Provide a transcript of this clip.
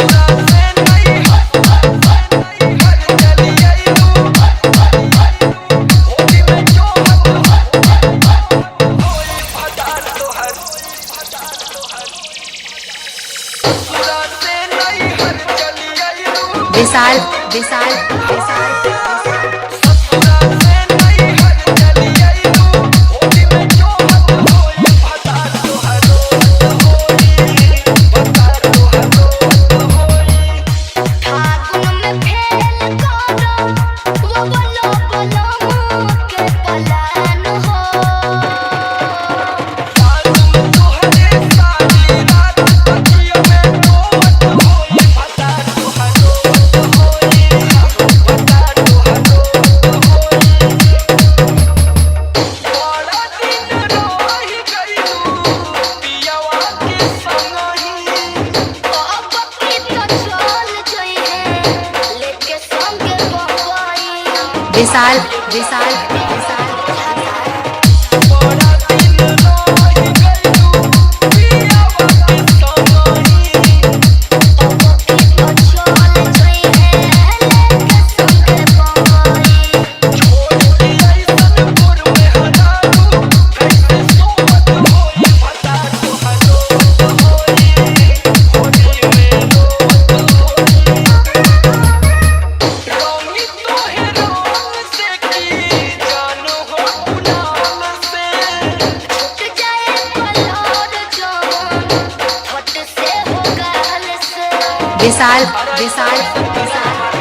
ससुरा से नहीं हर चली आइलू, होली में जोहत होई भतार तोहर। ससुरा से नहीं हर चली आइलू, विशाल विशाल विशाल ससुरा से नहीं हर चली आइलू, होली में जोहत होई भतार तोहर होई, भतार तोहर होई। फागुन में फेल करो वो बोलो बोलो मुँह के पलान हो। फागुन तोहरे सारी रात तकिया में रोवत होई, भतार तोहर होई, भतार तोहर होई। बड़ा दिन रही गइलू पियवा के संगही, अब की तो चल जइहे लेके संग बम्बई। विशाल विशाल विशाल बड़ा दिन रही गइलू पियवा के संगही, अब की तो चल जइहे लेके संग बम्बई। छोड़ के ऐसन पुर में हजारू कैसे सोवत होई, भतार तोहर होई, होली में रोवत होई। रंगी तोहे रंग से की जान हो गुलाल से, छूट जाए पलोर जवान फट से हो गाल से। विशाल विशाल विशाल।